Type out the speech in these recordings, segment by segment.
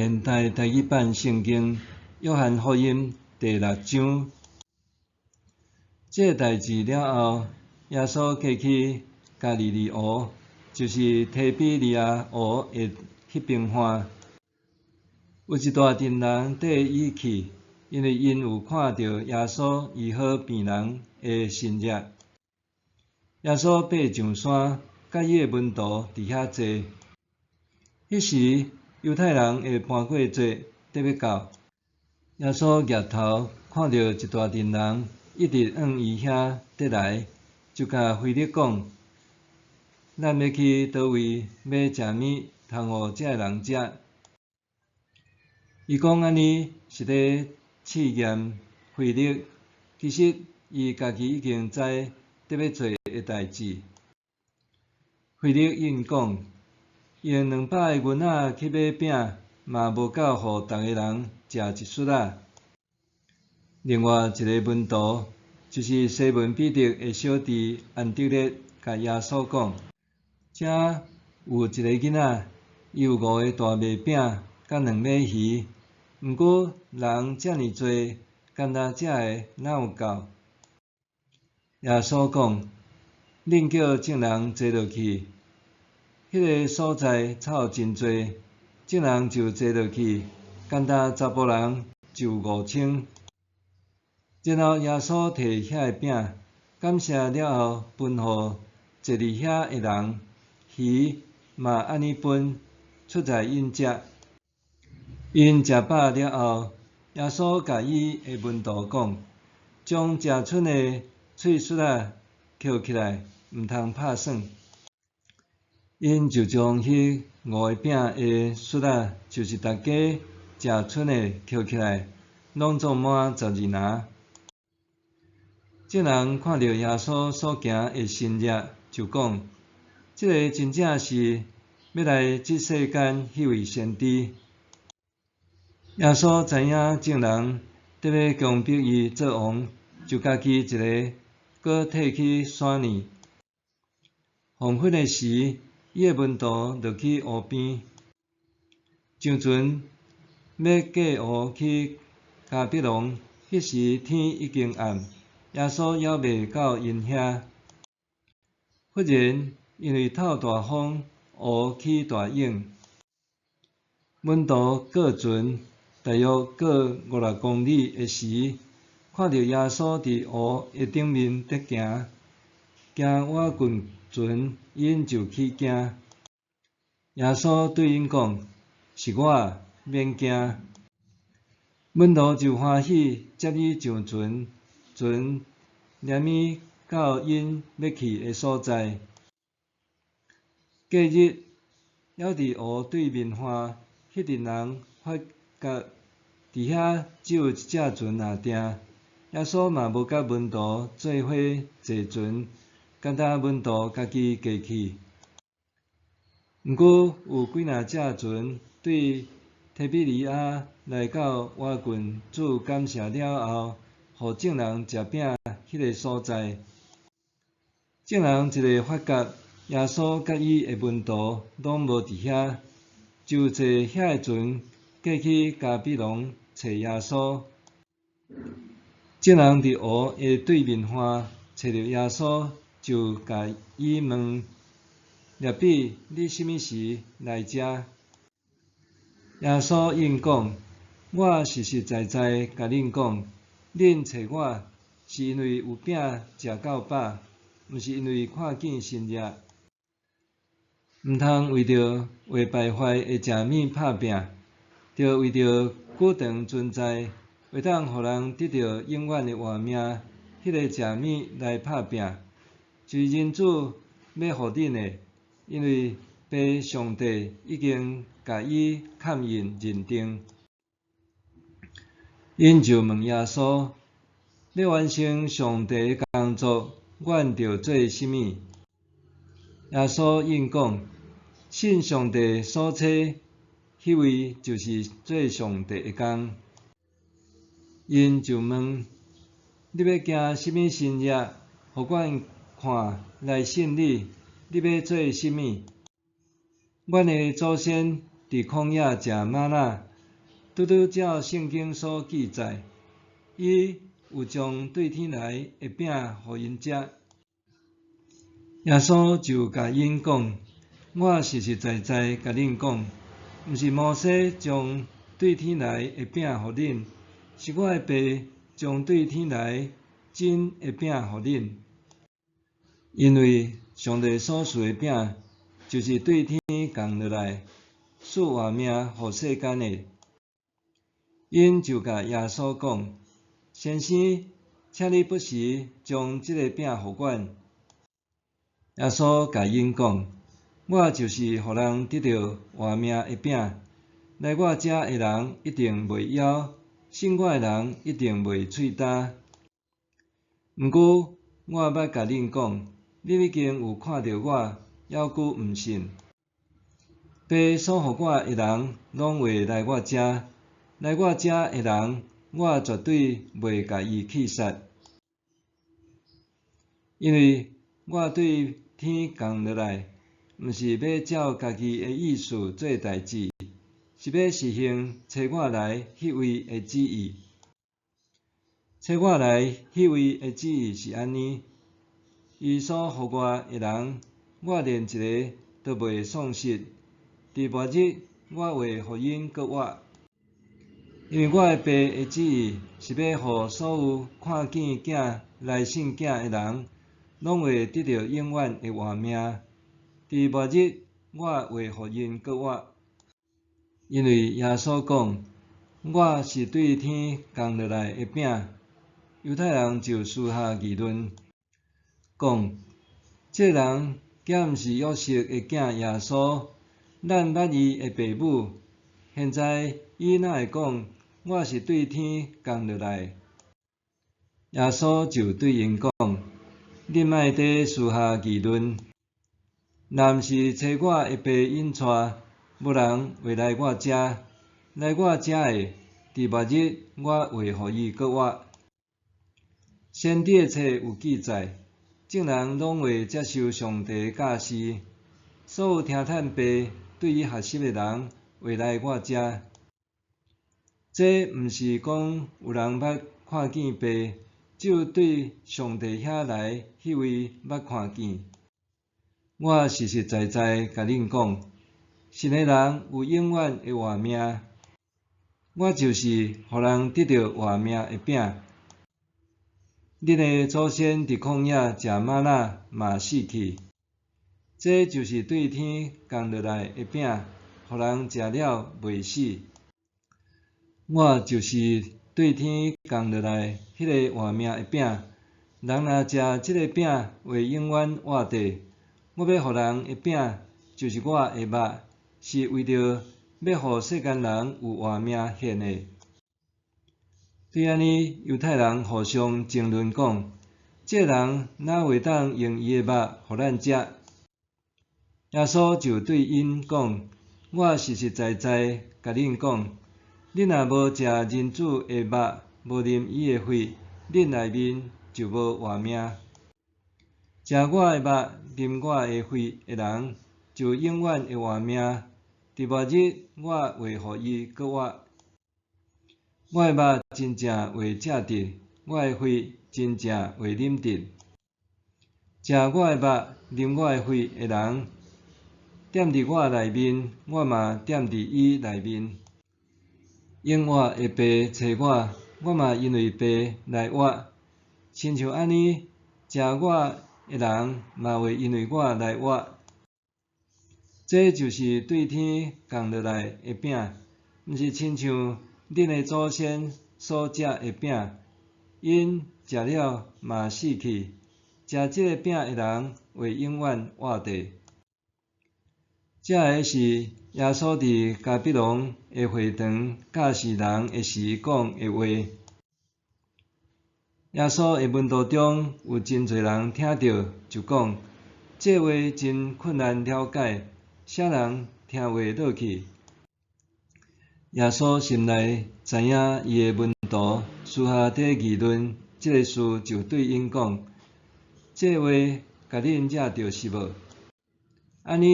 現代台語版聖經約翰福音第六章。這个代誌了後，耶穌過去加利利湖，就是提比哩亞湖的彼邊岸。有一大陣人綴伊去，因為𪜶有看著耶穌醫好病人的神蹟。耶穌爬上山，佮伊的門徒佇遐坐。彼時，猶太人的盤過節得欲到，耶穌舉頭看著一大陣人一直向伊遐得來，就共腓力講：咱欲去佗位買食物，通予這个人食？伊講按呢是咧試驗腓力，其實伊家己已經知得欲做的代誌。腓力應講：用200个銀仔去買餅，嘛無夠予逐个人食一屑仔。另外一个門徒，就是西門彼得的小弟安德烈，共耶穌講：遮有一个囡仔，伊有五个大麥餅佮兩尾魚，毋過人遮爾濟，干焦這个哪有夠？耶穌講：恁叫眾人坐落去。彼个所在草真濟，眾人就坐落去，干焦查埔人就5000。然後耶穌提遐个餅，感謝了後，分予坐佇遐的人，魚嘛按呢分，出在𪜶食。𪜶食飽了後，耶穌共伊的門徒講：將食賰的碎屑仔抾起來，毋通拍散。𪜶就將彼五个餅的屑仔，就是逐家食賰的抾起來，攏總滿12籃。眾人看著耶穌所行的神蹟，就講：這个真正是欲來這世間彼位先知。耶穌知影眾人得欲強迫伊做王，就家己一个閣退去山裡。黃昏的時，伊的門徒落去湖邊，上船欲過湖去迦百農。彼時天已經暗，耶穌猶未到𪜶遐。忽然因為透大風，湖起大湧，門徒過船，大約過五六公里的時，看著耶穌佇湖的頂面佇行，行倚近船，𪜶就起驚。耶穌對𪜶講：是我，免驚。門徒就歡喜接伊上船，船連伊到𪜶欲去的所在。隔日，猶佇湖對面岸，彼陣人發覺佇遐只有一隻船爾定，耶穌嘛無佮門徒做伙坐船，干焦門徒家己過去。毋過有幾若隻船對提比哩亞來到倚近主感謝了後，予眾人食餅彼个所在。眾人一下發覺耶穌佮伊的門徒攏無佇遐，就坐遐个船過去迦百農揣耶穌。眾人佇湖的對面岸揣著耶穌，就共伊問：辣彼，你啥物時來遮？耶穌應講：我實實在在共恁講，恁揣我是因為有餅食夠飽，毋是因為看見神蹟。毋通為著會敗壞的食物拍拚，著為著久長存在，會當予人得著永遠的活命，彼个食物來拍拚，就是人子欲予恁的，因為父上帝已經共伊蓋印認定。𪜶就問耶穌：欲完成上帝的工作，阮著做啥物？耶穌應講：信上帝所差彼位，就是做上帝的工。𪜶就問：你欲行啥物神蹟，予阮看來信你？你欲做啥物？阮的祖先佇曠野食瑪納，拄拄照圣经所记载，伊有将对天来的饼予𪜶食。耶稣就共𪜶讲：我实实在在共恁讲，毋是摩西将对天来的饼予恁，是我的爸将对天来真的饼予恁。因为上帝所赐的饼，就是对天降落来，赐活命予世间的。𪜶就共耶稣讲：先生，请你不时将这个饼予阮。耶稣共𪜶讲：我就是予人得著活命的饼，来我遮的人一定袂枵，信我的人一定袂喙焦。毋过我捌共恁讲，恁已经有看著我，犹阁毋信。爸所予我的人，拢会来我遮，来我遮的人，我绝对袂共伊去杀。因为我对天降落来，毋是欲照家己的意思做代志，是欲实行差我来彼位的旨意。差我来彼位的旨意是按呢：伊所予我的人，我连一个都袂丧失。伫末日，我会予𪜶阁活。因为我的爸的旨意是欲予所有看见囝来信囝的人，拢会得著永远的活命。伫末日，我会予𪜶阁活。因为耶稣讲：我是对天降落来的饼。犹太人就私下议论，讲：这人敢毋是约瑟的囝耶稣？咱捌伊的爸母。现在伊哪会讲：我是对天降落来？耶稣就对𪜶讲：恁莫伫私下议论。若毋是差我的爸引带，无人会来我遮。来我遮的，伫末日我会予伊阁活。先知的册有记载，众人拢会接受上帝的教示。所有听迵爸对伊学习的人，会来我遮。这毋是讲有人捌看见爸，只有对上帝遐来彼位捌看见。我实实在在共恁讲，信的人有永远的活命。我就是予人得著活命的饼。恁的祖先伫旷野食吗哪嘛死去，这就是对天降落来的饼，予人食了袂死。我就是对天降落来彼个活命的饼，人若食这个饼，会永远活著。我欲予人的饼，就是我的肉，是为著欲予世间人有活命献的。对按呢，犹太人互相争论讲：这人哪会当用伊的肉予咱食？耶稣就对𪜶讲：我实实在在共恁讲，恁若无食人子的肉，无啉伊的血，恁内面就无活命。食我的肉、啉我的血的人，就永远的活命。伫末日，我会予伊阁活。我的肉真正会食得，我的血真正会啉得。食我的肉、啉我的血的人，踮伫我内面，我嘛踮伫伊内面。永活的爸差我，我嘛因为爸来活，亲像按呢，食我的人嘛会因为我来活。这就是对天降落来的饼，毋是亲像恁的祖先所食的饼，𪜶食了嘛死去。食这个饼的人会永远活著。这个是耶稣伫迦百农的会堂教示人的时讲的话。耶稣的门徒中有真济人听著，就讲：这话真困难了解，啥人听会落去？耶稣心内知影伊的门徒私下伫议论这个事，就对𪜶讲：这话共恁惹著是无？按呢，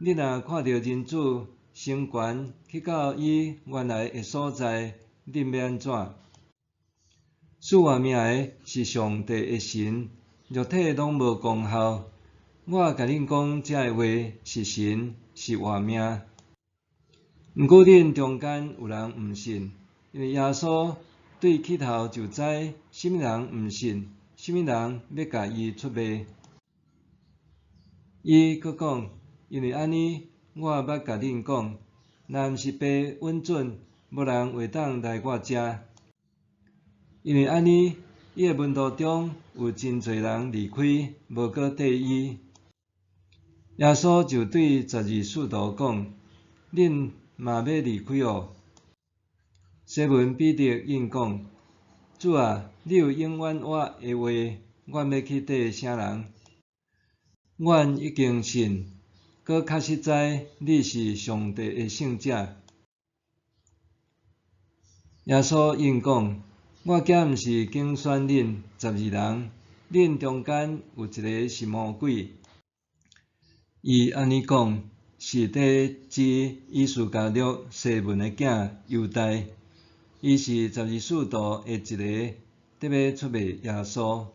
恁若看著人子升升懸去到伊原來的所在，恁欲按怎？賜活命的是上帝的神，肉體攏無功效。我共恁講這个話是神，是活命。毋過恁中間有人毋信，因為耶穌對起頭就知啥物人毋信，啥物人欲共伊出賣。伊閣講：因為按呢，我捌共恁講，若毋是父允准，無人會當來我遮。因為按呢，伊的門徒中有真濟人離開，無閣綴伊。耶穌就對十二使徒講：恁嘛欲離開哦？西門彼得應講：主啊，你有永遠活的話，阮欲去綴啥人？阮已經信，閣確實知你是上帝的聖者。耶穌應講：我敢毋是揀選恁十二人，恁中間有一个是魔鬼。伊按呢講，是佇指伊斯加略西門的囝猶大，伊是十二使徒的一个，得欲出賣耶穌。